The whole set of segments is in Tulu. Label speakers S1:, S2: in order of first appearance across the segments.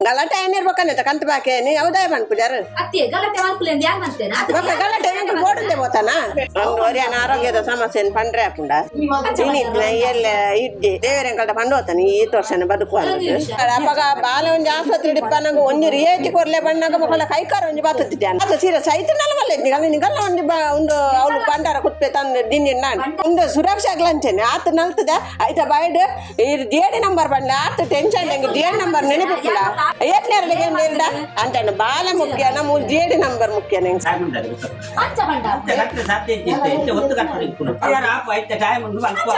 S1: ಗಲಾಟೆ ಐನೀರ್ ಬೊಕ್ಕನೆ ಕಂತು ಬಾಕಿ ನೀ ಯಾವ್ದಾಯ ಪನ್ಪುಜಾರು.
S2: ಅತ್ತೆ, ಗಲಾಟೆ ಮಲ್ಪುಲೆಂದು ಯಾನ್ ಮಂತೇನ?
S1: ಬೊಕ್ಕ ಗಲಾಟೆ ಎಂಕ್ ಬೋಡುಂದೆ ಬೋತಾನ. ಒಂದು ಒರಿಯನ ಆರೋಗ್ಯದ ಸಮಸ್ಯೆ ಪಂಡ್ರೆ ಆಪುಂಡ? ಇನಿತ್ನ ಎಲ್ಲ ಇಜ್ಜಿ, ದೇವರೆಂಕಲ್ಟ ಪಂಡು ಹೋತಾನೆ. ಈ ವರ್ಷನ ಬದುಕುವ ಅಪ್ಪಗ ಬಾಲ ಒಂಜಿ ಆಸ್ಪತ್ರೆ ಡಿಪ್ಪನಾಗ ಒಂಜಿ ರಿಯಾಯಿತಿ ಕೊರ್ಲೆ ಬಣ್ಣಾಗ ಮೊಕಲ ಕೈಕಾರ ಒಂಜಿ ಬಾತುತ್ತಿದ್ದಾನೆ. ಅದು ಸೀರೆ ಸೈತ ನಲವಲ್ಲ ನಿಗಲ್ಲ ನಿಗಲ್ಲ ಒಂಜಿ ಒಂದು ಅವಳು ಬಂಡಾರ ಕುತ್ಪೆ ತಂದು ದಿಂಜಿನ ನಾನು ಒಂದು ಸುರಕ್ಷಾ ಗ್ಲಂಚನೆ ಆತ ನಲ್ತದ ಐತ ಬೈಡ್ ಈ ಜೇಡಿ ನಂಬರ್ ಬಂಡ ಆತ ಟೆನ್ಷನ್. ಹೆಂಗೆ ಜೇಡಿ ನಂಬರ್ ನೆನಪಿಲ್ಲ? ಏಟ್ನೇರಡಿಗೆ ಅಂತಾನೆ ಬಾಲ ಮುಖ್ಯನ ಮೂರು ಜೇಡಿ ನಂಬರ್ ಮುಖ್ಯ ನಿಂಗೆ?
S2: ಅಂಚ ಬಂಡ.
S3: ಕಟ್ಟರೆ ಸಾಧ್ಯ ಇದ್ದಿತ್ತೆ ಇಂಚ ಒತ್ತು ಕಟ್ಟರೆ ಇಪ್ಪುನು ಯಾರು ಆಪ ಐತೆ ಟೈಮ್ ಉಂಡು ಅಲ್ಪ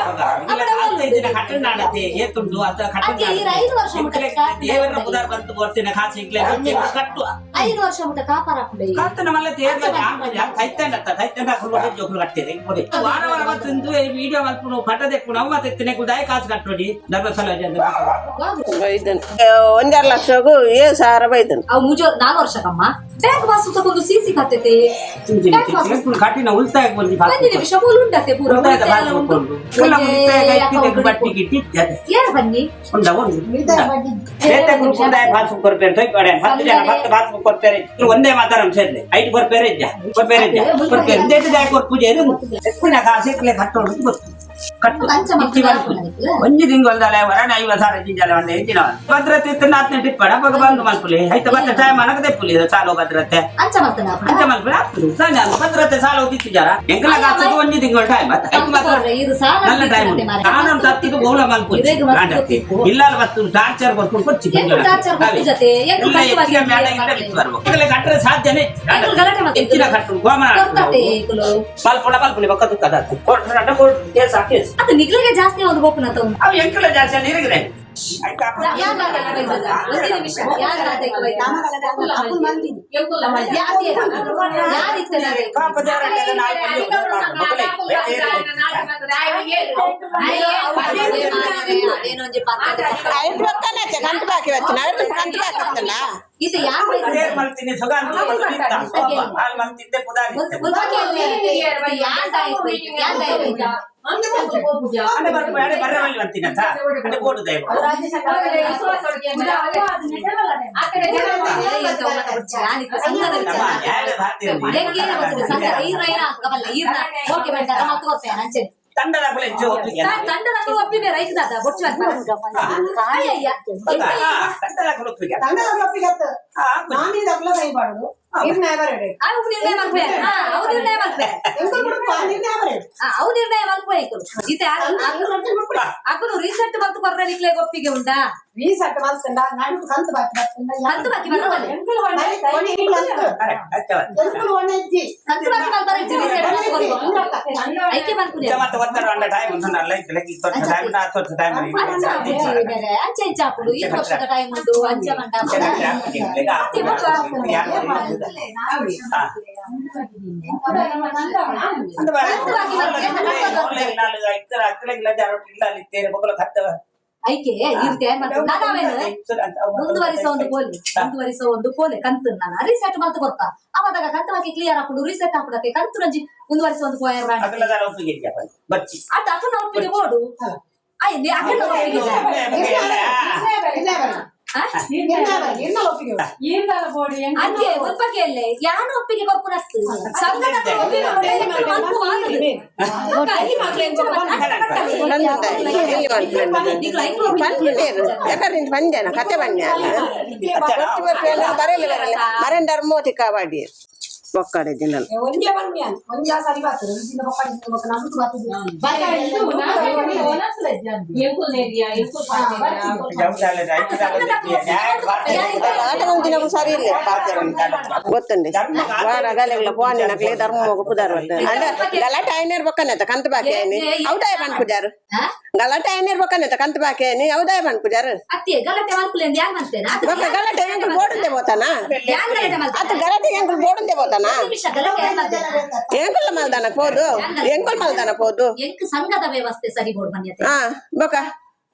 S3: ಕಟ್ಟಡ ನಾಡತ್ತೆ ಏತುಂಡು ಅತ ಕಟ್ಟಡ.
S2: ಅತ್ತೆ, ಈರ್ 5 ವರ್ಷ ಮುಟ್ಟ.
S3: ದೇವರ ಪುದಾರ್ ಬಂತು ಕೊಡ್ತೀನಿ ಕಾಸು ಇಗ್ಲೆ ಕಟ್ಟುವ.
S2: 5 ವರ್ಷ ಮುಟ್ಟ ಕಾಪಾರ ಹಾಕುಂಡೆ.
S3: ಕರ್ತನ ಮಲ್ಲ ತೇರ್ಲ ತೈತಂಡ ತೈತಂಡ ಜೋಕುಲು ಕಟ್ಟೇರೆ ಕೊಡಿ. ವಾರ ವಾರ ಬಂತು ವಿಡಿಯೋ ಮಲ್ಪುನು, ಪಟ ದೆಪ್ಪುನು. ಅವು ಮತ್ತೆ ತಿನ್ನೆಕು ದಾಯ ಕಾಸು ಕಟ್ಟೋಡಿ ಧರ್ಮಸ್ಥಳ.
S1: ಬೈದನ್ 1.5 ಲಕ್ಷಗೂ 7,000 ಬೈದನ್.
S2: ಅವು ಮುಜೋ 4 ವರ್ಷ ಕಮ್ಮ ಬ್ಯಾಂಕ್ ಪಾಸ್ ತಗೊಂಡು ಸಿಸಿ ಕತ್ತತೆ. ಬ್ಯಾಂಕ್ ಪಾಸ್
S3: ಕಟ್ಟಿನ ಉಳಿತಾಯ ಒಂಜಿ
S2: ಒಂಜಿ ನಿಮಿಷ, ಮೂಲು ಉಂಡತೆ ಪೂರ.
S3: ಉಳಿತಾಯದ
S2: ಉಳಿತಾಯ
S3: ಪಾಸ್
S2: ಉಂಡು.
S3: ಉಂಟು. ಎಲ್ಲ ಉಳಿತಾಯ
S2: ಒಂಜೇ
S3: ಬಟ್ಟಿ ಗಿಟ್ಟಿ ಇತ್ಯಾದಿ.
S2: ಏರ್ ಬನ್ನಿ.
S3: ಉಂಡ ಉಂಡು ಬೇತೆ ಗ್ರೂಪ್ ಉಂದಾಯ ಪಾಸ್ಬುಕ್ ಕೊರ್ಪೇರು ತೊಯ್ ಕೊಡೆ. 10 ಜನ 10 ಪಾಸ್ಬುಕ್ ಕೊರ್ಪೇರೆ. ಇವ್ರು ಒಂದೇ ಮಾತಾರ ಸೇರ್ಲೆ ಐದು ಕೊರ್ಪೇರೆ ಇದ್ದ ಕೊರ್ಪೇರೆ ಇದ್ದ ಕೊರ್ಪೇರೆ ಇಂದೇಟು ದಾಯ ಕೊರ್ಪುಜೆ. ಎಕ್ಕುನ ಕಾಸು ಇಕ್ಲೆ ಕಟ್ಟೋಡು ಗೊತ್ತು ಕಟ್ಟು.
S2: ಅಂಚ
S3: ಇಚ್ಚಿ
S2: ಮಲ್ಪುನ.
S3: ಮಲ್ಪುಜಿ. ಒಂಜಿ ತಿಂಗೊಲ್ದಲೆ ವರಣ 50,000 ಜಿಂಜಾಲೆ ಒಂದೇ ಇಂಚಿನ ಭದ್ರತೆ ಇತ್ತು ನಾಲ್ಕನೇ ಟಿಪ್ಪಣ ಅವಾಗ ಬಂದು ಮಲ್ಪುಲಿ ಐತ ಮತ್ತೆ ಟೈಮ್ ಅನಕ ತೆಪ್ಪುಲಿ ಸಾಲು ಭದ್ರತೆ.
S2: ಅಂಚ ಮಲ್ತನ.
S3: ಅಂಚ ಮಲ್ಪುಲಿ ಆಪುದು ಸಾಲ ಭದ್ರತೆ ಸಾಲ ಹೋಗಿತ್ತು ಜರ ಎಂಕಲ ಕಾಸು ಒಂಜಿ ತಿಂಗಳು ಟೈಮ್ ಐತು ಮಾತ್ರ.
S2: ಇದು ಸಾಲ.
S3: നല്ല ಟೈಮ್ ಕಾನೂನು ತತ್ತಿಗೆ ಬೋಲ ಮಲ್ಪುಜಿ.
S2: ಇರೆಗ್ ಮಸ್ತ್.
S3: ಗಾಂಡಕ್ಕೆ ಇಲ್ಲ ವಸ್ತು ಟಾರ್ಚರ್ ಕೊರ್ಕೊಂಡು ಕೊಚ್ಚಿ.
S2: ಎಂಕು ಟಾರ್ಚರ್ ಕೊರ್ಪುಜತೆ? ಎಂಕು
S3: ಎಲ್ಲ
S2: ಕಟ್ಟು
S3: ಹೆಚ್ಚಿಗೆ
S2: ಬಾಕಿ
S3: ಮೇಡ ಇಲ್ಲ ಬಿತ್ತು ಬರ್ಬೇಕು. ಈಗಲೇ ಕಟ್ಟರೆ ಸಾಧ್ಯನೇ.
S2: ಎಂಕುಲು ಗಲಾಟೆ ಮಾಡ್ತಾರೆ.
S3: ಹೆಚ್ಚಿನ ಕಟ್ಟು ಗೋಮನ.
S2: ಕೊರ್ತತೆ ಎಂಕುಲು.
S3: ಪಲ್ಪುಣ ಪಲ್ಪುಲಿ ಬಕ್ಕ ತುಕ್ಕದ ಕೊಟ್ಟು ಕೊಟ್ಟು ಕೇಸ್ ಆ ಕೇಸ್.
S2: ಅದು ನಿಗ್ಲಿಗೆ ಜಾಸ್ತಿ ಒಂದು ಬೋಪನ ತಗೊಂಡು.
S3: ಅವು ಎಂಕಲ ಜಾಸ್ತಿ ನೀರಿಗಿದೆ ಆಯ್ತಾ?
S2: ಯಾರ್ ಒಂದು ನಿಮಿಷ, ಯಾರ್
S3: ಪಾಪ ದೇವರ ನಾಯಿ ಮೊದಲೇ
S1: ಐದು ಬೊಕ್ಕನೆ ಕಂತು ಬಾಕಿ వచ్చిన ಐದು ಕಂತು ಬಾಕಿ ಇತ್ತಲ್ಲ.
S2: ಇದು ಯಾರು?
S3: ಏರ್ ಮಲ್ತೀನಿ ಸುಗಂಧ ಹಾಲು ಮಲ್ತಿದ್ದೆ ಪುದಾರಿ. ಅಡೆ ಬರ್ಪು ಅಡೆ ಬರ್ರವಲ್ಲಿ ಅಂತೀನಂತ ಅಡೆ ಬೋಡು ದೈವ. ನಮ್ಮ ನ್ಯಾಯ ಭಾರತೀಯ ತಂಡದ ಹೆಚ್ಚು ಒಪ್ಪಿಗೆ.
S2: ತಂಡದ ಒಪ್ಪಿಗೆ ರೈತ ದಾದ ಬೊಚ್ಚು ಅಯ್ಯಯ್ಯ.
S3: ತಂಡದ ಒಪ್ಪಿಗೆ.
S4: ತಂಡದ ಒಪ್ಪಿಗೆ ಅತ್ತ. ನಾಮಿನಿ ದಪ್ಲ ಕೈ ಬಾಡುದು ನಿರ್ಣಯ ಬರಡೆ.
S2: ಅವು ನಿರ್ಣಯ ಮಲ್ಪೆ, ಅವು ನಿರ್ಣಯ ಮಲ್ಪೆ.
S4: ಎಂಕುಲು ಬಿಡುಪ್ಪ ನಿರ್ಣಯ ಬರಡೆ.
S2: ಅವು ನಿರ್ಣಯ ಮಲ್ಪೆ ಈತ. ಅಕುಲು ರೀಸೆಟ್ ಮಲ್ತು ಕೊರ್ರೆ ನಿಕ್ಲೆ ಒಪ್ಪಿಗೆ ಉಂಟಾ?
S4: ರೀಸೆಟ್ ಮಲ್ತಂಡ ನಡುಕು ಕಂತು ಬಾಕಿ ಬರ್ತಂಡ.
S2: ಕಂತು ಬಾಕಿ ಬರವಲ್ಲ.
S4: ಕೊನೆ ಇಲ್ಲ ಅಂತ.
S3: ಕರೆಕ್ಟ್ ಅಚ್ಚ.
S4: ಎಂಕುಲು ಒಣಜ್ಜಿ.
S2: ಕಂತು ಬಾಕಿ ಮಲ್ಪರ ರೀಸೆಟ್ ಮಲ್ತು ಕೊರ್ಬೋ ಐಕೆ ಮಲ್ಪುನೆ.
S3: ಮತ್ತೆ ಒತ್ತಡ ಅಂಡ ಟೈಮ್ ಉಂಟು ನಲ್ಲ ಇತ್ತು ಲೆಕ್ಕ 20 ವರ್ಷ ಟೈಮ್, 4 ವರ್ಷ ಟೈಮ್.
S2: ಅಂಚ ಬೇರೆ ಅಂಚೆ ಇಂಚ ಆಪುಂಡು. ಈ ವರ್ಷದ ಟೈಮ್ ಉಂಟು ಅಂಚ ಮಂಟ. ಐಕೆ ಇರ್ತೆ ಮತ್ತೆ ನಾವೇನು ಮುಂದುವರಿಸ ಒಂದು ಪೋಲೆ, ಮುಂದುವರಿಸ ಒಂದು ಪೋಲೆ. ಕಂತು ನಾನು ರೀಸೆಟ್ ಮಲ್ತು ಕೊರ್ಪ. ಅವಾಗ ಕಂತು ಬಾಕಿ ಕ್ಲಿಯರ್ ಆಪುಂಡು. ರೀಸೆಟ್ ಆಪುಡಕ್ಕೆ ಕಂತು ನಂಜಿ ಮುಂದುವರಿಸ ಒಂದು ಪೋಯರ್. ಅತ್ತ ಅಕ್ಕನ ಒಪ್ಪಿಗೆ ಬೋಡು. ಅಯ್ಯ, ಅಕ್ಕನ ಒಪ್ಪಿಗೆ.
S4: ನಿರ್ಣಯ ಬರಡೆ.
S2: ಆ?
S4: ನಿರ್ಣಯ ಬರಡೆ ನಿರ್ಣಯ ಒಪ್ಪಿಗೆ ಉಂಟು.
S2: ಅಂಕೆ ಒಪ್ಪಗೆ ಅಲ್ಲೇ ಯಾನು ಒಪ್ಪಿಗೆ ಕೊರ್ಪುನತ್ತು ಸಂಘದ ಒಪ್ಪಿಗೆ ಕೊಟ್ಟೆ ಮಲ್ಪು ಆದದು. ಬೊಕ್ಕ ಈ ಮಕ್ಳು ಎಂಚ ಮತ್ತೆ ಅಟ್ಟ ಕಟ್ಟಲೆ.
S1: ಎಲ್ಲಿ ಮಲ್ಪುಲೆ? ಪನ್ಪುನೇರು ಯಾಕಂದ್ರೆ ಪಂಜನ ಕತೆ ಬನ್ನಿ ಅಲ್ಲ ಬರಲಿ ಬರಲಿ ಮರೆಂಡರ್ ಮೋತಿ ಕಾವಾಡಿ ಒಕ್ಕಡೆ ದಿನ.
S4: ಒಂಜೇ ಬನ್ನಿ ಒಂಜಾ ಸರಿ ಬಾತದೆ ಇಂಚಿನ ಬೊಕ್ಕ ಇಂಚಿನ ಬೊಕ್ಕ ನಮ್ದು ಬಾತದೆ.
S1: ಆಟ ಮಂತಿನ ಸರಿ ಇಲ್ಲ ಗೊತ್ತುಂಡೆ. ವಾರ ಗಲೆಗಳ ಪೋನಿ ನಕ್ಲೆ ಧರ್ಮ ಪುದಾರ್ ಅಂಡ ಗಲಾಟೆ ಐನೀರ್ ಬೊಕ್ಕನೆ ಕಂತು ಬಾಕಿ ಐನಿ ಔದಾಯ ಪನ್ಪುಜಾರು.
S2: ಆ?
S1: ಗಲಾಟೆ ಐನೀರ್ ಬೊಕ್ಕನೆ ಕಂತು ಬಾಕಿ ಐನಿ ಔದಾಯ ಪನ್ಪುಜಾರು.
S2: ಅತ್ತೆ, ಗಲಾಟೆ ಮಲ್ಪುಲೆ ಅಂದ್ ಯಾನ್ ಮಂತೇನ?
S1: ಬೊಕ್ಕ ಗಲಾಟೆ ಎಂಕುಲು ಬೋಡುಂದೆ ಬೋತಾನ?
S2: ಯಾನ್ ಗಲಾಟೆ ಮಲ್ತೇನ?
S1: ಅತ್ತ ಗಲಾಟೆ ಎಂಕುಲು ಬೋಡುಂದೆ ಬೋತಾನ?
S2: ಒಂದ್ ನಿಮಿಷ, ಗಲಾಟೆ ಯಾನ್ ಮಲ್ತೇನ?
S1: ಎಂಕುಲ ಮಲ್ದಾನ ಪೋದು, ಎಂಕುಲ್ ಮಲ್ದಾನ ಪೋದು.
S2: ಎಂಕ್ ಸಂಘದ ವ್ಯವಸ್ಥೆ ಸರಿ ಬೋಡು ಮನ್ಯತೆ.
S1: ಹಾ, ಬೊಕ್ಕ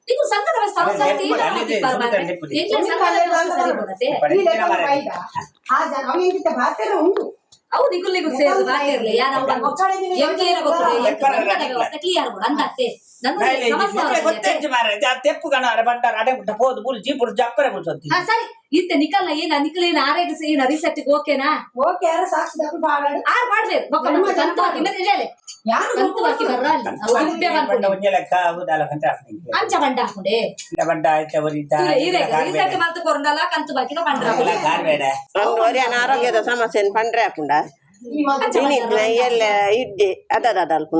S2: ನೀವು ಸಂಘದ ವ್ಯವಸ್ಥೆ ಅವ್ರು ಜಾಸ್ತಿ ಇಲ್ಲ
S3: ಅಲ್ಲಿದೆ,
S2: ಮಾರ್ರೆ.
S3: ಸುಮಿತ್ರ ಲೆಪ್ಪುದೆ.
S2: ಎಂಕ್ಲೆ ಸಂಘದ ವ್ಯವಸ್ಥೆ ಸರಿ ಬರತ್ತೆ.
S4: ಈ ಲೆಕ್ಕ ಬೈದ. ಆ ಜನ ಅವನಿಗಿಂತ ಬಾತೆಲ್ಲ ಉಂಟು.
S2: ಅವು ನಿಗುಲ್ ನಿಗುಲ್ ಸೇರ್ದು ಬಾಕಿ ಇರ್ಲಿ. ಯಾರು ಅವ್ರು ಎಂಕ್ಲೆ ಗೊತ್ತಿದೆ, ಎಂಕ್ ಸಂಘದ ವ್ಯವಸ್ಥೆ ಕ್ಲಿಯರ್ ಬೋಡು ಅಂದಾಗ್ತೆ. ನನ್ನ ಸಮಸ್ಯೆ ಅವ್ರಿಗೆ.
S3: ಗೊತ್ತೇಂಚು ಮಾರ್ರೆ ತೆಪ್ಪು ಗಣ ಬಂಡಾರ ಅಡೆ ಬಿಟ್ಟ ಪೋದು ಬುಲ್ ಜೀಪುಡು ಜಪ್ಪರೆ ಗುಸೊತ್ತಿ.
S2: ಹಾ ಸರಿ, ಇತ್ತೆ ನಿಕಲ್ನ ಏನ ನಿಕಲ್ ಏನ ಆರೋಗ್ಯ ಏನ ರಿಸೆಟ್ ಓಕೆನಾ?
S4: ಓಕೆ, ಯಾರು ಸಾಕ್ಷಿದಾರರು ಬಾಳಾಡು.
S2: ಆರ್ ಮಾಡ್ಬೇಕು ಬೊಕ್ಕ ಮತ್ತೆ ಕಂತು ಹಾಕಿ ಮತ್ತೆ ಇಲ್ಲೇ
S4: ಯಾರು
S2: ಕಂತು ಹಾಕಿ ಬರ್ರ ಅಲ್ಲಿ ಅವು ದುಡ್ಡೇ ಬಂದ್ಕೊಂಡು.
S3: ಒಂಜೆ ಲೆಕ್ಕ ಹೌದಲ್ಲ ಕಂತ
S2: ಅಂಚ ಬಂಡ ಹಾಕೊಂಡೆ
S3: ಬಂಡ ಆಯ್ತ ಒರಿತ
S2: ರಿಸೆಟ್ ಮಲ್ತು ಕೊರಂಡಲ ಕಂತು ಬಾಕಿನ ಬಂಡ್ರ
S3: ಕಾರ್ಬೇಡ.
S1: ಒಂದು ಒರಿ ಅನಾರೋಗ್ಯದ ಸಮಸ್ಯೆನ್ ಪಂಡ್ರೆ ಆಪುಂಡ.
S4: ಈ ಮಾತು
S1: ಇನಿತ್ನ ಎಲ್ಲ ಇಡ್ಡಿ ಅದದ ಅಲ್ಪ.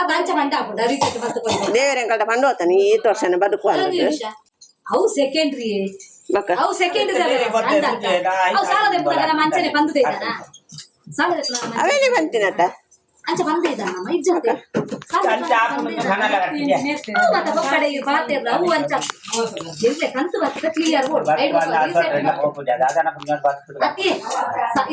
S2: ಅದು ಅಂಚ ಬಂಡ ಹಾಕೊಂಡ ರಿಸೆಟ್ ಮಲ್ತು ಕೊರಂಡ.
S1: ದೇವರೆಂಕಲ್ಟ ಪಂಡು ಹೋತಾನೆ ಈ ವರ್ಷನ ಬದುಕು
S2: ಒಂದು
S1: ಅನ್ನೋದು.
S2: ನಿಮಿಷ, ಅವು ಸೆಕೆಂಡ್ರಿ
S1: ಬೊಕ್ಕ
S2: ಅವು ಸೆಕೆಂಡ್ರಿ ಅವು ಸಾಲದ ನಮ್ಮ ಅಂಚನೆ ಬಂದುದೇ ಇದ್ದಾನ ಸಾಲದ
S1: ಅವೇನೆ ಬಂತಿನತ್ತ.
S2: ಅಂಚ ಬಂದೇ ಇದ್ದಾನ ನಮ್ಮ ಇಜ್ಜತೆ.
S3: ಅಂಚ ಆಪುನ ಖಾನಲ ಕಟ್ಟಿದೆ.
S2: ಅವು ಮತ್ತೆ ಬೊಕ್ಕಡೆ ಬಾತೆರ್ಲ ಅವು ಅಂಚ ಎಲ್ಲೆ ಕಂತು ಬರ್ತದೆ ಕ್ಲಿಯರ್ ಬೋರ್ಡ್ ಅತ್ತೆ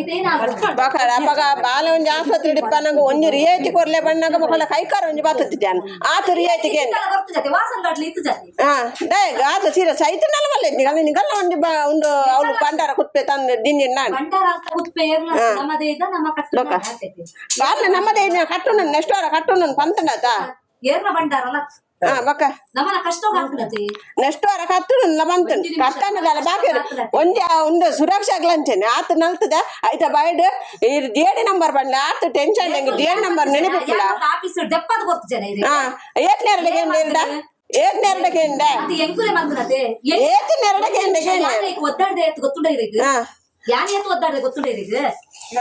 S2: ಇದೇನಾದ್ರು
S1: ಬೊಕ್ಕ ಅಪಗ ಬಾಲ ಒಂಜಿ ಆಸ್ಪತ್ರೆ ಡಿಪ್ಪನಾಗ ಒಂಜಿ ರಿಯಾಯಿತಿ ಕೊರ್ಲೆ ಬಣ್ಣಾಗ ಬೊಕ್ಕಲ ಕೈಕಾರ ಒಂಜಿ ಬಾತುತ್ತಿದ್ದಾನೆ ಆತ ರಿಯಾಯಿತಿಗೆ
S2: ಬರ್ತದೆ ಜೊತೆ ವಾಸನ ಗಡ್ಲಿ ಇತ್ತು ಜೊತೆ.
S1: ಹಾ ಡೇ ಆತ ಸೀರೆ ಸೈತ ನಲವಲ್ಲ ನಿಗಲ್ಲ ನಿಗಲ್ಲ ಒಂಜಿ ಬ ಒಂದು ಅವಳು ಬಂಡಾರ ಕುತ್ಪೆ ತಂದು ದಿಂಜಿನ ನಾನು.
S2: ಭಂಡಾರ ಅಂತ ಉತ್ಪೆ ಏರ್ಲ ನಮ್ಮದೇ ಇದ್ದ ನಮ್ಮ ಕಟ್ಟು
S1: ಬೊಕ್ಕ. ಬಾರ್ನ ನಮ್ಮದೇ ಕಟ್ಟು ನೆಕ್ಸ್ಟ್ ವಾರ ಕಟ್ಟು ನನ್ನ ಪಂತಂಡಾತ.
S2: ಏರ್ನ ಭಂಡಾರ ಅಲ್ಲ.
S1: ಹಾ ಬೊಕ್ಕ.
S2: ನಮ್ಮನ ಕಷ್ಟ ಆಗ್ತದೆ.
S1: ನೆಕ್ಸ್ಟ್ ವಾರ ಕಟ್ಟು ನನ್ನ ಬಂತು ಕಟ್ಟನದಲ್ಲ ಬಾಕಿ ಒಂಜಿ ಆ ಒಂದು ಸುರಕ್ಷಾ ಗ್ಲಂಚನೆ ಆತ ನಲ್ತದ ಆಯ್ತಾ ಬೈಡ್ ಈ ಡಿ ನಂಬರ್ ಬಂಡ ಆತ ಟೆನ್ಷನ್ ಹೆಂಗೆ ಡಿ ನಂಬರ್ ನೆನಪಿಲ್ಲ.
S2: ಆಫೀಸ್ ದೆಪ್ಪದ ಗೊತ್ತು ಜನ ಇದೆ.
S1: ಹಾ ಏತ್ ನೆರಳಿಗೆ ಎಂಡ ಏತ್ ನೆರಳಿಗೆ ಎಂಡ.
S2: ಮತ್ತೆ ಎಂಕುಲೆ ಮಂದನತೆ.
S1: ಏತ್ ನೆರಳಿಗೆ ಎಂಡ ಕೇಂಡ.
S2: ಒದ್ದಾಡ್ದೆ ಎತ್ತು ಗೊತ್ತುಂಡ ಇರಗ.
S1: ಹಾ.
S2: ಯಾನ್ ಎತ್ತು ಒದ್ದಾಡ್ದೆ ಗೊತ್ತುಂಡ ಇರಗ.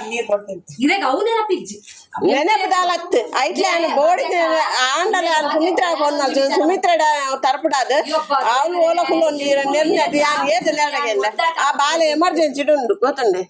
S3: ನೀರು ಕೊಡ್ತೀನಿ.
S2: ಇವಾಗ ಅವನೇನ ಪಿಜ್ಜಿ.
S1: ನೆನಪುದಾಲತ್ತು ಐಟ್ಲೆ ಆನ ಬೋಡಿ ಆಂಡಲ ಸುಮಿತ್ರಾ ಫೋನ್ ಮಲ್ತು ಸುಮಿತ್ರಡ ತರಪುಡಾದು ಅವನು ಓಲ ಕುಲ್ಲು ಒಂಜಿ ನೆರ್ನ ಯಾನ್ ಏತ್ ನೆರಳಿಗೆ ಎಂಡ ಆ ಬಾಲೆ ಎಮರ್ಜೆನ್ಸಿ ಉಂಡು ಗೊತ್ತುಂಡೆ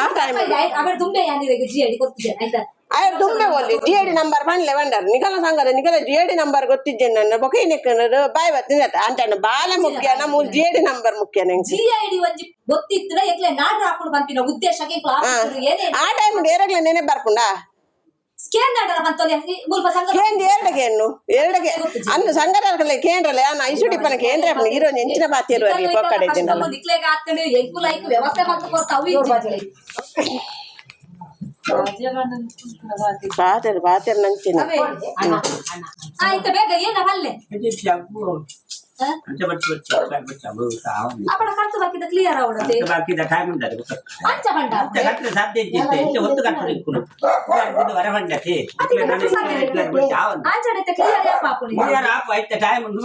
S1: ಆ ಟೈಮ್.
S2: ಅವರ ತುಂಬೆ ಯಾನ್ ಇರಗ ಜಿ ಅಡಿ ಗೊತ್ತು ಜನ ಆಯ್ತಾ.
S1: ಆಯ್ ತುಂಬೆ ಒಲ್ಲಿ G D number ಪಂಡ್ಲೆ ಬಂಡರ್ ನಿಕಲ ಸಂಘದ ನಿಕಲ G D number ಗೊತ್ತಿದ್ದೇನೆ ನನ್ನ ಬೊಕ ಇನ್ನೆಕ್ಕನದು ಬಾಯ್ ಬತ್ತಿನ ಅಂತಾನೆ ಬಾಲ ಮುಖ್ಯನ ಮೂಲ G D number ಮುಖ್ಯ ನಂಗೆ.
S2: G I D ಒಂಜಿ ಗೊತ್ತಿತ್ತಿನ ಎಕ್ಲೆ ನಾಡ್ರ ಹಾಕೊಂಡು ಬಂಪಿನ ಉದ್ದೇಶಕ್ಕೆ ಎಂಕ್ಲು ಆಫೀಸರು ಏನೇ.
S1: ಆ ಟೈಮ್ ಏರಗ್ಲೆ ನೆನೆ ಬರ್ಪುಂಡ.
S2: ಸ್ಕೇನ್ ನಾಡರ ಬಂತೊಲೆ ಮುಲ್ಪ ಸಂಘ.
S1: ಕೇಂದ್ರ ಎರಡಗೆ ಎನ್ನು ಎರಡಗೆ ಅನ್ನು ಸಂಘದ ಕೇಂದ್ರಲೆ ಅನ್ನ ಐಸುಡಿಪ್ಪನ ಕೇಂದ್ರ ಇರೋ ನೆಂಚಿನ ಬಾತಿರು ಪೊಕ್ಕಡೆ ಇದ್ದೀನಲ್ಲ.
S2: ನಿಕ್ಲೆಗ್ ಆತಂಡು ಎಂಕುಲ ಐಕ್ ವ್ಯವಸ್ಥೆ ಮಲ್ತು ಕೊರ್ತ ಅವು ಇಜ್ಜಿ.
S1: ಬಾತಿರು ಬಾತಿರು ನಂಚಿನ.
S2: ಅವೇ. ಆ, ಇತ್ತ ಬೇಗ ಏನ ಬಲ್ಲೆ.
S3: ಅಂಚ ಬಚ್ಚ ಬಚ್ಚ ಬಚ್ಚ
S2: ಅಪ್ಪಡ ಕಂತು ಬಾಕಿದ ಕ್ಲಿಯರ್ ಅವಡತೆ.
S3: ಬಾಕಿದ ಟೈಮ್ ಉಂಟು.
S2: ಅಂಚ ಬಂಡ.
S3: ಕಟ್ಟರೆ ಸಾಧ್ಯ ಇತ್ತು ಇಂಚ ಒತ್ತು ಕಟ್ಟರೆ ಇಕ್ಕುನು ವರ ಬಂಡತಿ.
S2: ಆಂಚಡತೆ ಕ್ಲಿಯರ್ ಯಾಪ ಆಪುನಿ.
S3: ಟೈಮ್ ಉಂಟು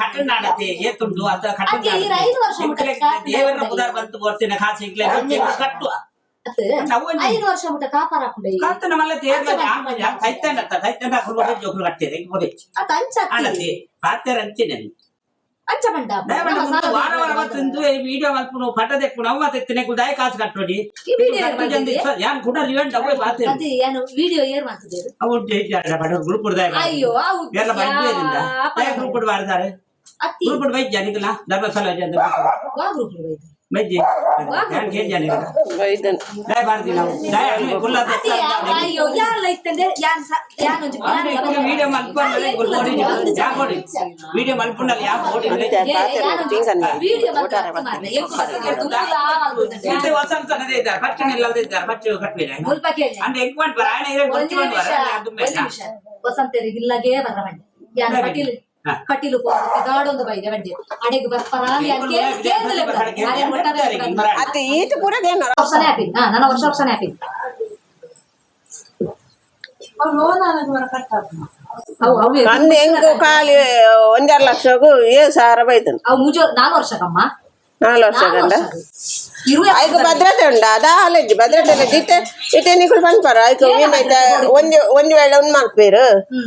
S3: ಕಟ್ಟನಾಡತೆ ಏತುಂಡು ಅಥ.
S2: ಅತ್ತೆ, ಈ 5 ವರ್ಷ ಮುಟ್ಟ
S3: ದೇವರ ಪುದಾರ್ ಬಂತು ಬರ್ತೀನಿ ಕಾಸು ಇಕ್ಲೆ ಕಟ್ಟುವ.
S2: ಅತ್ತೆ, 5 ವರ್ಷ ಮುಟ್ಟ ಕಾಪಾರ ಹಾಕುಂಡೆ.
S3: ಕತ್ತನ ಮಲ್ಲ ತೇರ್ಲ ತೈತಂಡ ತೈತಂಡ ಜೋಕುಲು ಕಟ್ಟಿದೆ
S2: ಅತ್ತ ಅಂಚ ಅತ್ತಿ.
S3: ಆಣತಿ ಪಾತೆರ ಅಂಚಿನ.
S2: ಅಂಚ ಬಂಡ.
S3: ದಯಮಾಡಿ ಒಂದು ವಾರ ವಾರ ಮತ್ತೊಂದು ವಿಡಿಯೋ ಮಲ್ಪುನು ಪಟ ದೆಪ್ಪುನು ಅವು ಮತ್ತೆ ನೆಕ್ಕು ದಾಯ ಕಾಸು ಕಟ್ಟೋಡಿ.
S2: ಈ ವಿಡಿಯೋ ಏರ್ ಬಂದಿದೆ?
S3: ಯಾನ್ ಕೂಡ ಇವೆಂಟ್ ಅವೇ ಪಾತೆ.
S2: ಅದೇ ಏನು ವಿಡಿಯೋ ಏರ್ ಮಾಡ್ತಿದ್ದೀರಿ?
S3: ಅವು ಗ್ರೂಪ್ ದಾಯ.
S2: ಅಯ್ಯೋ ಅವು
S3: ಎಲ್ಲ ಬಂದಿದ್ದರಿಂದ
S2: ಯಾ
S3: ಗ್ರೂಪ್ ಬಾರ್ದಾರೆ.
S2: ಅತ್ತಿ.
S3: ಗ್ರೂಪ್ ಬೈಜ ನಿಕಲ ಧರ್ಮಸ್ಥಳ
S2: ವಾ ಗ್ರೂಪ್ ಹೋಯ್ತು.
S3: ಬೈಜಿ ಯಾನ್ ಕೇಜ ನಿಕಲ.
S1: ಬೈದನ್.
S3: ದಾಯ ಬಾರ್ದಿ ನಾವು ದಾಯ ಕುಲ್ಲ.
S2: ಅತ್ತಿ, ಅಯ್ಯೋ ಯಾರೆಲ್ಲ ಇತ್ತಂದೆ ಯಾನ್ ಯಾನ್ ಒಂಜಿ ಯಾನ್
S3: ವಿಡಿಯೋ ಮಲ್ಪುಂಡಲ ಯಾ ಕೊಡಿ ವಿಡಿಯೋ ಮಲ್ಪುಂಡಲ ಯಾ ಕೊಡಿ.
S2: ವಿಡಿಯೋ ಮಾರ್ರೆ, ಎಂಕು ಬರ್ತದೆ, ದುಂಬುಲಾ ಮಲ್ಪುಂಡ.
S3: ಇಂತೆ ವಸಂತನದೇ ಇದ್ದಾರೆ ಪಚ್ಚು ನಿಲ್ಲದೆ ಇದ್ದಾರೆ ಪಚ್ಚು ಕಟ್ಬಿಡ.
S2: ಮುಲ್ಪ ಕೇಳಿ.
S3: ಅಂದ್ರೆ ಎಂಕ್ ಬರ ಆಯನ ಇರೋ
S2: ಒಂದು
S3: ಗೊಚ್ಚು
S2: ನಿಮಿಷ,
S3: ಬರ ಅದು
S2: ಒಂದು ನಿಮಿಷ. ವಸಂತರಿಗೆ ಇಲ್ಲಗೆ ಬರ್ರ ಬಂಡೆ ಯಾನ್ ಕಟೀಲ್
S3: ಹಾ.
S2: ಕಟೀಲು ಗಾಡೊಂದು ಬೈದೆ ಬಂಡೆ ಅಡೆಗೆ ಬರ್ಪರ ಕೇಂದ್ರ
S1: ಅತ್ತೆ ಈತ ಪೂರ ಏನಾರ.
S2: ವರ್ಷನೇ ಹಾಕಿ ಹಾ ನನ್ನ ವರ್ಷ ವರ್ಷನೇ ಹಾಕಿ. ಅವು ಅವೇ.
S1: ಅಂದ್ ಹೆಂಗು ಖಾಲಿ 1.5 ಲಕ್ಷಗೂ 7 ಸಾವಿರ ಬೈದನ್.
S2: ಅವು ಮುಜೋ 4 ವರ್ಷಕ್ಕಮ್ಮ.
S1: 4 ವರ್ಷ
S2: ನಾಲ್
S1: ಗಂಡ.
S2: ವರ್ಷ. ಇರುವ
S1: ಐಕು ಭದ್ರತೆ ಉಂಡ ಅದ ಅಲೆಜ್ಜಿ ಭದ್ರತೆ ಇಲ್ಲ ಇತ್ತೆ ಇತ್ತೆ ನಿಕುಲು ಪನ್ಪರ ಐಕು ಏನಾಯ್ತ ಒಂಜಿ ಒಂಜಿ ವೇಳೆ ಒಂದ್ ಮಲ್ಪೇರು.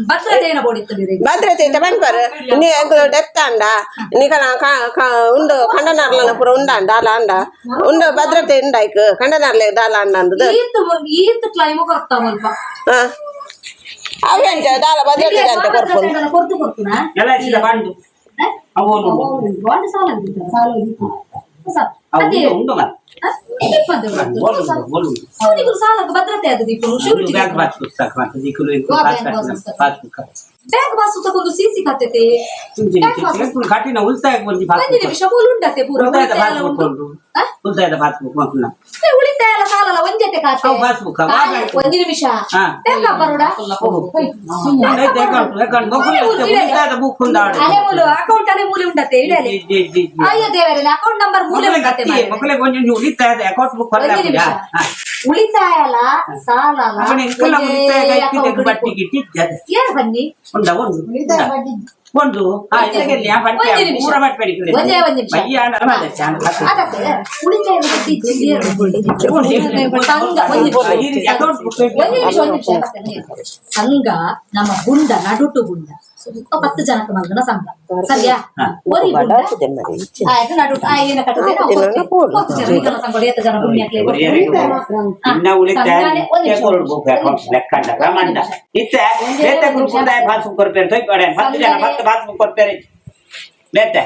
S2: ಭದ್ರತೆ ಏನ ಬೋಡಿತ್ತು ನೀರಿಗೆ?
S1: ಭದ್ರತೆ ಇತ್ತೆ ಪನ್ಪರ್ ನೀ ಎಂಕುಲು ಡೆತ್ ಅಂಡ ನಿಕಲ ಉಂಡು ಕಂಡನಾರ್ಲನ ಪೂರ ಉಂಡಾಂಡ ದಾಲ ಅಂಡ ಉಂಡು ಭದ್ರತೆ ಉಂಡ ಐಕ್ ಕಂಡನಾರ್ಲೆ ದಾಲ ಅಂಡ ಅಂದದು.
S2: ಈತ್ ಈತ್ ಕ್ಲೈಮ್ ಕೊರ್ತಾ ಮುಲ್ಪ.
S1: ಹಾ ಅವೇ ಅಂಚ ದಾಲ ಭದ್ರತೆ ಅಂತ ಕೊರ್ಪುನು.
S2: ಕೊರ್ತು ಕೊರ್ತುನಾ.
S3: ಎಲ್ಲ ಬಾಂಡು ಅವು
S2: ಬಾಂಡ್ ಸಾಲ ಸಾಲ.
S3: ಉಂಡು ಮಾರ್ರೆ. ಬೋಲು ಉಂಡು.
S2: ಅವನಿಗೂ ಸಾಲಕ್ಕೆ ಭದ್ರತೆ ಅದು ದೀಪು
S3: ಒಂದು ಬ್ಯಾಂಕ್ ಪಾಸ್ ಪುಸ್ತಕ ಮಾತ್ರ ದಿಕ್ಕುಲು ಇಂಕು
S2: ವಾ
S3: pass
S2: bank pass ಪುಸ್ತಕ?
S3: ಪಾಸ್ ಬುಕ್
S2: bank pass ತಗೊಂಡು ಸಿಸಿ ಖಾತೆ ಬ್ಯಾಂಕ್ ಪಾಸ್
S3: ಕಟ್ಟಿನ ಉಳಿತಾಯ ಒಂಜಿ
S2: ಒಂಜಿ
S3: ಪಾಸ್
S2: ನಿಮಿಷ ಮೂಲು ಉಂಡತೆ ಪೂರ
S3: ಉಳಿತಾಯದ
S2: ಉಳಿತಾಯ
S3: ಪಾಸ್
S2: ಎಲ್ಲ
S3: ಬುಕ್
S2: ಉಂಟು
S3: ಉಂಟು.
S2: ಆ?
S3: ಉಳಿತಾಯದ ಪಾಸ್ ಬುಕ್ ಮಕ್ಕಳ
S2: ಏ, ಉಳಿತಾಯ ಎಲ್ಲ ಸಾಲಲ್ಲ ಒಂಜತೆ ಖಾತೆ
S3: ಅವು ಪಾಸ್ ಬುಕ್, ಅವು
S2: ಖಾಲಿ,
S3: ಬ್ಯಾಂಕ್.
S2: ಒಂಜಿ ನಿಮಿಷ
S3: ಹಾ.
S2: ಬ್ಯಾಂಕ್ ಬರೋಡ
S3: ಅಕೌಂಟ್ ಅಕೌಂಟ್ ಮಕ್ಕಳು ಉಳಿತಾಯದ ಬುಕ್ ಉಂಡು
S2: ಅಲೆ ಮೂಲು ಅಕೌಂಟ್ ಅಲೆ ಮೂಲೆ ಉಂಡತೆ ಇಡಲೆ ಅಯ್ಯೋ ದೇವರೇ ಅಕೌಂಟ್ ನಂಬರ್ ಮೂಲೆ ಉಂಡತೆ ಮಾರ್ರೆ.
S3: ಮಕ್ಕಳಿಗೆ ಒಂಜಿ ಉಳಿತಾಯದ ಅಕೌಂಟ್ ಬುಕ್
S2: ಒಂಜಿ ನಿಮಿಷ ಉಳಿತಾಯ ಅಲ್ಲ ಸಾಲ ಅಲ್ಲ
S3: ಅವನ ಇಂಕಲ
S2: ಒಂಜೇ
S3: ಉಳಿತಾಯ
S2: account
S3: ಬಟ್ಟಿ ಗಿಟ್ಟಿ ಇಜ್ಜದೆ.
S2: ಏನ್ ಬನ್ನಿ
S3: ಉಂಡ ಒಂದು ಒಂದು ಹಾ ಇದಕ್ಕೆ ಯಾ ಬಟ್ಟೆ
S2: ಒಂಜಿ ನಿಮಿಷ.
S3: ಪೂರ ಬಟ್ಟೆ ಬೇಡಿಕೆ
S2: ಒಂದೇ ಒಂದ್ ನಿಮಿಷ.
S3: ಬಯ್ಯ ಆಂಡ ಮಾಲೆ ಚಾನ
S2: ಅದಕ್ಕೆ ಉಳಿತಾಯ ಬಡ್ಡಿ ಇಜ್ಜಿ ಸಂಘ ಒಂದ್ ನಿಮಿಷ.
S3: ಅಕೌಂಟ್ ಬುಕ್
S2: ಒಂದ್ ನಿಮಿಷ ಒಂದ್ ನಿಮಿಷ ಬರ್ತೇನೆ. ಸಂಘ ನಮ್ಮ ಗುಂಡ ನಡುಟು ಗುಂಡ ಸುತ್ತ 10 ಜನಕ್ಕೆ ಮಲ್ದನ ಸಂಘ ಸರಿಯಾ
S3: ಹಾ.
S2: ಒರಿ ಗುಂಡ
S1: ಬಡಾತಿದೆ ಮರಿ
S2: ಆಯ್ತು ನಡುಟು ಆ ಏನ ಕಟ್ಟುತ್ತೆ ನಾವು
S1: ಆಯ್ತು,
S2: ಕೊಡ್ತೇವೆ. 10 ಜನ ಈಗಲ ಸಂಘ ಏತ ಜನ ಪುಣ್ಯಕ್ಲೆ
S3: ಇನ್ನ ಉಳಿತಾಯ
S2: ಸಂಘನೇ ಒಂದ್ ನಿಮಿಷ.
S3: ಕೊಡ್ಬೇಕು ಅಕೌಂಟ್ ಲೆಕ್ಕಂಡ ರಮಂಡ ಇತ್ತೆ ಬೇತೆ ಗ್ರೂಪ್ ಉಂಡಾಯ ಪಾಸ್ ಕೊರ್ಪೇರು ತೊಯ್ ಪಡೆ 10 ಜನ 10 ಪಾಸ್ ಕೊರ್ಪೇರು ಬೇತೆ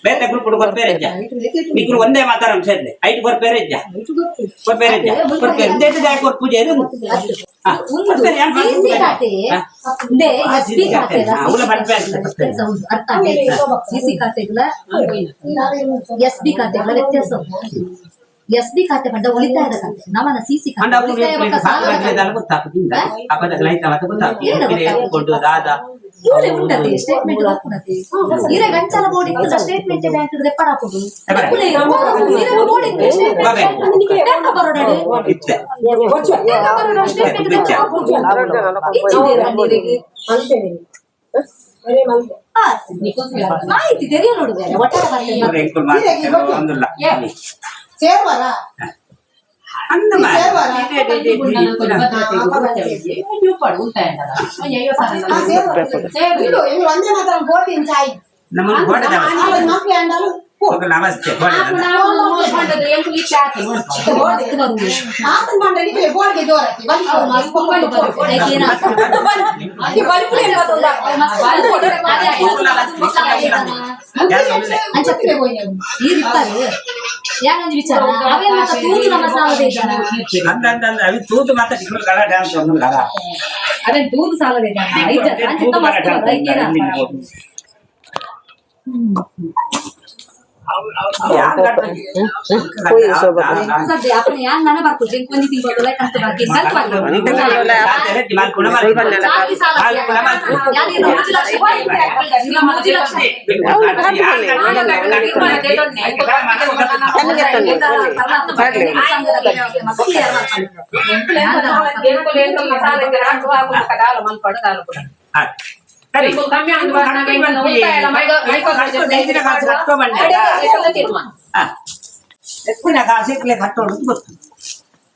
S3: ಬೇತೆ ಗ್ರೂಪ್ ಕೊರ್ಪೇರು ಇಜ್ಜ ಇಕ್ರು ಒಂದೇ ಮಾತಾರ ಸೇರ್ಲೆ ಐಟ್ ಕೊರ್ಪೇರು ಇಜ್ಜ ಕೊರ್ಪೇರು ಇಜ್ಜ ಕೊರ್ಪೇರು ಇಂದೇಟ್ ಜಾಯ ಕೊರ್ಪೂಜೆ ಇದು ಹಾ.
S2: ಒಂದು
S3: ಕೊರ್ಪೇರು ಏನ್
S2: ಸಿಸಿ
S3: ಪಾಸ್ಬುಕ್
S2: ಖಾತೆ
S3: ಹಾ.
S2: ಒಂದೇ
S3: ಆ,
S2: ಎಸ್
S3: ಸಿಸಿ
S2: ಬಿ ಖಾತೆ
S3: ಖಾತೆ. ಹಾ, ಉಲ್ಲ ಬಡ್ಪೆ ಅಂತ.
S2: ವ್ಯತ್ಯಾಸ ಉಂಟು ಅರ್ಥ ಆಗ್ತದೆ ಸಿಸಿ ಖಾತೆಗಳ ಎಸ್ ಬಿ ಖಾತೆಗಳ ವ್ಯತ್ಯಾಸ ಉಂಟು. ಎಸ್ ಬಿ ಖಾತೆ ಪಂಡ ಉಳಿತಾಯದ ಖಾತೆ ನಮ್ಮನ ಸಿಸಿ
S3: ಅಂಡ
S2: ಖಾತೆ
S3: ಅವ್ರು
S2: ಉಳಿತಾಯ ಬೊಕ್ಕ ಸಾಲದ ಖಾತೆ.
S3: ಗೊತ್ತಾಗ್ತದೆ ಅಪ್ಪದ ಲೈತ ಮತ್ತೆ
S2: ಏನ
S3: ಗೊತ್ತಾಗ್ತದೆ
S2: ಗೊತ್ತಾಗ್ತದೆ?
S3: ಕೊಂಡು ದಾದ
S2: ಮೂಲೆ ಉಂಡತೆ ಸ್ಟೇಟ್ಮೆಂಟ್ ಹಾಕುನತೆ ಇರೆ ಗಂಚಲ ಬೋರ್ಡ್ ಇತ್ತು ಸ್ಟೇಟ್ಮೆಂಟ್ ಬ್ಯಾಂಕ್ ರೆಪ್ಪರ್ ಹಾಕುದು ಮೂಲೆ ಇರೆ ಬೋರ್ಡ್ ಇತ್ತು ಸ್ಟೇಟ್ಮೆಂಟ್ ಬ್ಯಾಂಕ್ ಬರೋಡಾಡು
S3: ಇತ್ತೆ
S2: ಬ್ಯಾಂಕ್ ಬರೋಡ ಸ್ಟೇಟ್ಮೆಂಟ್ ಹಾಕುದು ಇಂಜಿನಿಯರ್ ಬನ್ನಿರಿಗೆ ಆ, ಮಾಹಿತಿ ತೆರೆಯ ನೋಡು ಬೇರೆ ಒಟ್ಟಾರೆ ಬರ್ತದೆ
S3: ಇವ್ರು ಎಂಕುಲ್ ಮಾತಾಡ್ತಾರೆ, ಒಂದುಲ್ಲ.
S4: ಸೇರ್ವಾರ
S3: ಅಂದ ಮಾರ್ರೆ. ಇದೆ, ಇದೆ, ಇದೆ, ಇದೆ.
S4: ಒಂದೇ ಮಾತ್ರ ಬೋಟಿ ಚಾಯ್
S3: ನಮ್ಮನ್ನು ಗೋಡೆ ನಮಸ್ತೆ.
S4: ನೌಕರಿ ಅಂಡಾಲು
S3: ఒక ನಮಸ್ತೆ ಗೋಡೆ ನಮಸ್ತೆ.
S2: ಮಸ್ತ್ ಬರುದು.
S4: ಆತನ ಬಂದ್ರೆ ಬೋರ್ಗೆ ಜೋರಾಕಿ
S2: ಮಸ್ತ್ ಬರುದು. ಏಕೆ ಏನಾಗ್ತದೆ? ಮಸ್ತ್ ಬರುದು. ಅದೇ ಅದು ಮಸಾಲ ಐತನ. ಈ ರಿಪ್ಪರು ಯಾನೊಂದು ವಿಚಾರ ಅವೆಲ್ಲ ಮಾತ್ರ ತೂದು ಮಸಾಲ ಬೇಕನ
S3: ಅಂದ ಅಂದ ಅಂದ ಅವಿ ತೂತು ಮಾತ್ರ ಇವ್ರು ಗಲಾಟೆ ಅಂತ ಒಂದುಲ್ಲ.
S2: ಅವೇನ್ ತೂದು ಸಾಲ ಬೇಕನ ಐಜ
S3: ತೂತು
S2: ಮಸ್ತ್
S3: ಗಲಾಟೆ
S2: ಬರುದು.
S3: ಅಂತ
S2: ಐಕೆ ಏನಾಗ್ತದೆ?
S3: ಯಾರ್ ಕಟ್ತಾರೆ?
S2: ಸದ್ಯ ಅಪ್ಪನ ಯಾನ್ ನನ ಬರ್ಪುಜಿ ಒಂಜಿ ತಿಂಗಳು ಕಂತು ಬಾಕಿ ಕಂತು ಬಾಕಿ ಜಾಸ್ತಿ ಸಾಲ ಯಾನ್ ಇದು ಮೂಜಿ ಲಕ್ಷ ಇಲ್ಲ ಮೂಜಿ ಲಕ್ಷ
S3: ಸರಿ. ఎక్కువ కాసేపులే కట్టోడు ಗೊತ್ತು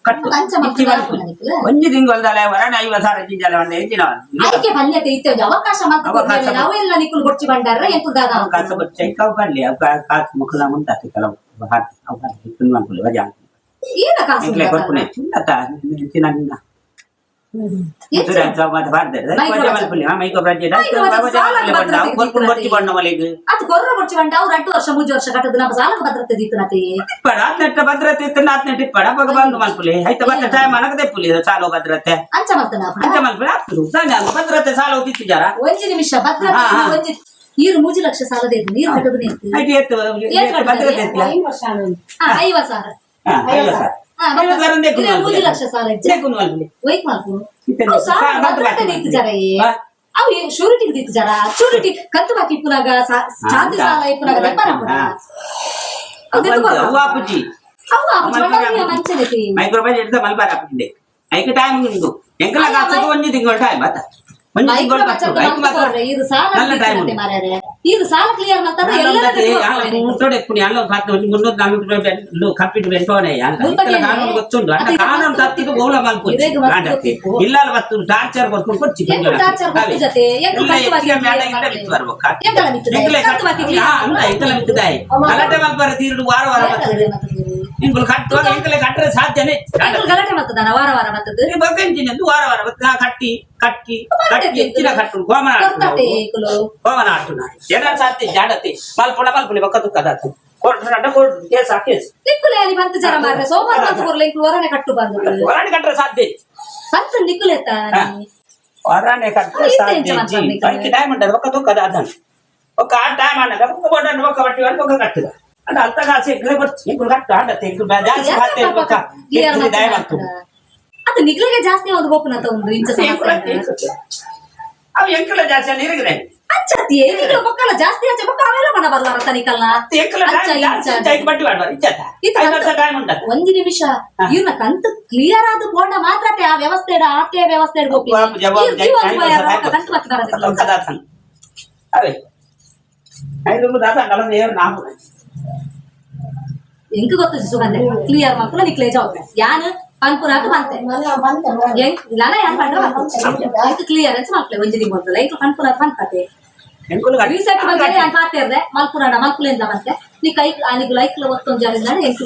S3: ಕಟ್ಟು
S2: ಅಂಚ
S3: ಇಚ್ಚಿ
S2: ಮಕ್ಕಳು
S3: ಮಲ್ಪು. ಒಂಜಿ ತಿಂಗಳದಲ್ಲ ವರಣ ಐವ ಸಾರ ಜಿಂಜಾಲ వంಡ ಎಂಜಿನ
S2: ಅದಕ್ಕೆ ಬಲ್ಯತೆ ಇತ್ತೆ ಒಂಜಿ ಅವಕಾಶ ಮಾತ್ರ
S3: ಅವಕಾಶ
S2: ಕೊಡ್ಲಿಲ್ಲ. ನಾವೆಲ್ಲ ನಿಕ್ಕುಲು ಬೊಡ್ಚಿ ಬಂಡಾರ ಎಂಕುಲು ದಾದ
S3: ಅವಕಾಶ ಬಚ್ಚ ಕವು ಬರಲಿ ಅವಕಾಶ ಕಾಸು ಮುಖಲ ಮುಂದಾತಿ ಕೆಲವು ಹಾಕಿ ಅವಕಾಶ ತಿನ್ನು ಅನ್ಕೊಳ್ಳಿ ವಜಾ
S2: ಏನ ಕಾಸು
S3: ಇಂಕ್ಲೆ ಕೊರ್ಪುನೆ ಚಿನ್ನತ ಚಿನ್ನ ನಿನ್ನ
S2: ಅದು ಕೊರ್ರ ಬೊಡ್ಚಿ ಬಂಡ ಅವ್ರು 2 ವರ್ಷ 3 ವರ್ಷ ಕಟ್ಟದು ನಮ್ಮ ಸಾಲಕ್ಕೆ ಭದ್ರತೆ ದೀತನತೆ
S3: ಭದ್ರತೆ ಇತ್ತು ಹದಿನೆಂಟು ಇಪ್ಪಡ ಬಗ ಬಂದು ಮಲ್ಪುಲಿ ಐತ ಬತ್ತ ಟೈಮ್ ಅನಗದೆ ಪುಲಿ ಸಾಲು ಭದ್ರತೆ
S2: ಅಂಚ ಮಲ್ತನ
S3: ಅಂಚ ಮಲ್ಪುಲಿ ಆಗ್ತದೆ ಭದ್ರತೆ ಸಾಲ ತಿತ್ತು ಜರ
S2: ಒಂಜಿ ನಿಮಿಷ ಭದ್ರತೆ ಒಂಜಿ ನೀರು 3 ಲಕ್ಷ ಸಾಲದ ಇದ್ದು ನೀರು ಕಟ್ಟದು ನಿಂತು
S3: ಐದು ಎತ್ತು ಭದ್ರತೆ ಎತ್ತಿಲ್ಲ
S2: ಹಾ 50,000
S3: ಹಾ 50,000
S2: ಹಾ,
S3: ಐವತ್ತು ಸಾವಿರ
S2: ಇದೇ 3 ಲಕ್ಷ ಸಾಲ ಇಜ್ಜೆ ಒಯ್ಕ್ ಮಲ್ಪುನು ಅವು ಸಾಲ ಭದ್ರತೆ ದೀತು ಜರ ಏ. ಅವು ಶೂರಿಟಿ ದೀತು ಜರ ಶೂರಿಟಿ ಕಂತು ಬಾಕಿ ಇಪ್ಪುನಾಗ ಚಾತಿ ಸಾಲ ಇಪ್ಪುನಾಗ ದೆಪ್ಪನ
S3: ಅಪ್ಪುಜಿ
S2: ಅವು ಅಪ್ಪು ಮಂಡಳಿಯ ಮಂಚನೆ
S3: ಮೈಕ್ರೋ ಬಜೆಟ್ ಮಲ್ಬಾರ್ ಅಪ್ಪುಜಿ ಐಕೆ ಟೈಮ್ ಉಂಟು ಎಂಕಲ ಕಾಸು ಒಂಜಿ ತಿಂಗಳು ಟೈಮ್ ಆತ ಒಂಜಿ
S2: ಮೈಕ್ರೋ
S3: ತಿಂಗಳು
S2: ಬಜೆಟ್
S3: ಐಕ್ ಮಾತ್ರ
S2: ಮಲ್ಪುರ್ರೆ, ಇದು ಸಾಲ
S3: നല്ല ಟೈಮ್
S2: ದೀತನತೆ ಮಾರ್ಯಾರೆ. ಇದು ಸಾಲ ಕ್ಲಿಯರ್ ಮಾಡ್ತಾರೆ ಎಲ್ಲರ
S3: ಕಂಪ್ಯೂಟರ್ ಗೊತ್ತುಂಟು ಅಣ್ಣ ಕಾನೂನು ತತ್ತಿದ್ದು ಬೋಲ ಮಲ್ಪುಜಿ
S2: ಇದೇಗ ಮಸ್ತ್ ಗೊತ್ತಿತ್ತು.
S3: ಇಲ್ಲ ಮತ್ತು ಟಾರ್ಚರ್ ಕೊಟ್ಟು ಕೊಚ್ಚಿ
S2: ಎಂಕು ಟಾರ್ಚರ್ ಕೊಟ್ಟು ಜೊತೆ, ಎಂಕು ಕಂತು ಬಾಕಿ ಎಂಕಲ ಮಿತ್ತುದಾಯಿ, ಕಂತು ಬಾಕಿ clear
S3: ಗಲಾಟೆ ಮಲ್ಪರ ತೀರ್ಡು ವಾರ ವಾರ ಬರ್ತದೆ. ಇಂಕುಲು ಕಟ್ಟುವಾಗ ಎಂಕಲೆ ಕಟ್ಟರೆ ಸಾಧ್ಯನೇ
S2: ಎಂಕುಲು ಗಲಾಟೆ ಮಾಡ್ತದಾನ ವಾರ ವಾರ ಬರ್ತದೆ
S3: ಬಗ್ಗಂಜಿನದ್ದು ವಾರ ವಾರ ಬರ್ತದೆ. ಆ ಕಟ್ಟಿ ಕಟ್ಟಿ ಕಟ್ಟಿ ಹೆಚ್ಚಿನ ಕಟ್ಟು ಗೋಮನ
S2: ಕೊರ್ತತೆ ಎಂಕುಲು
S3: ಗೋಮನ ಆಟುನ ಏನಾರು ಸಾಧ್ಯ ಜಾಡತಿ ಮಲ್ಪುಣ ಮಲ್ಪುಲಿ ಬೊಕ್ಕ ದುಃಖದಾತು ಕೋರ್ಟ್ ನಡ ಕೋರ್ಟ್ ಕೇಸ್ ಆ ಕೇಸ್.
S2: ನಿಕ್ಕುಲೆ ಅಲ್ಲಿ ಬಂತು ಜನ ಮಾರ್ರೆ, ಸೋಮವಾರ ಬಂತು ಕೊರ್ಲೆ, ಇಂಕ್ಲು ಹೊರನೆ ಕಟ್ಟು ಬಂದು.
S3: ಹೊರಾಣೆ ಕಟ್ಟರೆ ಸಾಧ್ಯ ಇಜ್ಜಿ.
S2: ಬಂತು ನಿಕ್ಕುಲೆತ್ತ.
S3: ಹಾ. ಹೊರಾಣೆ ಕಟ್ಟರೆ
S2: ಇತ್ತೆ
S3: ಸಾಧ್ಯ
S2: ಎಂಚ
S3: ಇಜ್ಜಿ.
S2: ಮಾತಾಡ್ಲಿಕ್ಕೆ?
S3: ಐಕ್ ಟೈಮ್ ಉಂಟು, ಒಕ್ಕ ತೂಕದ ಅದನ್ನು ಒಕ್ಕ ಆ ಟೈಮ್ ಅನ್ನಗ ಒಕ್ಕ ಬೋಡನ್ನು ಒಕ್ಕ ಬಟ್ಟಿ ಒಕ್ಕ ಕಟ್ಟುದ ಅಂದ್ರೆ ಅಲ್ತ ಕಾಸು ಎಗ್ರೆ ಬರ್ತು ಇಂಕುಲು ಕಟ್ಟು ಆಡತ್ತೆ ಇಂಕುಲು ಜಾಸ್ತಿ ಖಾತೆ ಒಕ್ಕ
S2: ಕ್ಲಿಯರ್
S3: ದಯ ಮಾಡ್ತು.
S2: ಅದು ನಿಗ್ಲಿಗೆ ಜಾಸ್ತಿ ಒಂದು ಬೋಪುನತ ಒಂದು ಇಂಚ ಸಮಸ್ಯೆ.
S3: ಅವು ಎಂಕುಲ ಜಾಸ್ತಿ ಅಲ್ಲಿ ಇರಗಿದೆ.
S2: ಅಚ್ಚತಿ ನಿಗ್ಲು ಬೊಕ್ಕಲ ಜಾಸ್ತಿ ಆಚೆ ಬೊಕ್ಕ ಅವೆಲ್ಲ ಮನ ಬರ್ಲಾರ ತನಿಕಲ್ನ.
S3: ಎಂಕುಲ
S2: ಅಚ್ಚ
S3: ಜಾಸ್ತಿ
S2: ಇಂಚ.
S3: ಐಕ್ ಬಟ್ಟಿ ಮಾಡುವ ಇಚ್ಚತ್ತ.
S2: ಇತ್ತು
S3: 5 ವರ್ಷ ಟೈಮ್ ಉಂಟು.
S2: ಒಂಜಿ ನಿಮಿಷ, ಇವ್ನ ಕಂತು ಕ್ಲಿಯರ್ ಆದ ಬೋಂಡ ಮಾತ್ರ ಆ ವ್ಯವಸ್ಥೆ ಆಟೆ ವ್ಯವಸ್ಥೆ ಗೋಪಿ.
S3: ಜವಾಬ್
S2: ಕಂತು ಮತ್ತೆ ಬರೋದಿಲ್ಲ.
S3: ಅವೇ ಐದು ದಾದ ನಲವತ್ತು ಏಳು ನಾಲ್ಕು.
S2: ಎಂಕ್ ಗೊತ್ತು ಸುಗಂಧೆ ಕ್ಲಿಯರ್ ಮಕ್ಕಳು ನಿಕ್ಲೇ ಜವಾಬ್ದಾರಿ ಯಾನ್ ಪನ್ಪುನಾಕ ಬಂತೆ. ಎಂಕ್ ಲನ ಯಾನ್ ಪಂಡ ಎಂಕ್ ಕ್ಲಿಯರೆನ್ಸ್ ಮಲ್ಪಲೆ ಒಂಜಿ ದಿನ ಎಂಕ್ ಪನ್ಪುನಾಕ ಬಂತತೆ.
S3: ಎಂಕುಲು
S2: ರೀಸೆಟ್ ಬಗ್ಗೆ ಯಾನ್ ಪಾತೆರ್ದೆ ಮಲ್ಪುನಾಡ ಮಲ್ಪುಲೆಂದ ಬಂತೆ. ನೀ ಕೈ ಅನಿಗ್ ಲೈಕ್ ಒತ್ತೊಂದು ಜಾರಿಂದ ಎಂಕ್.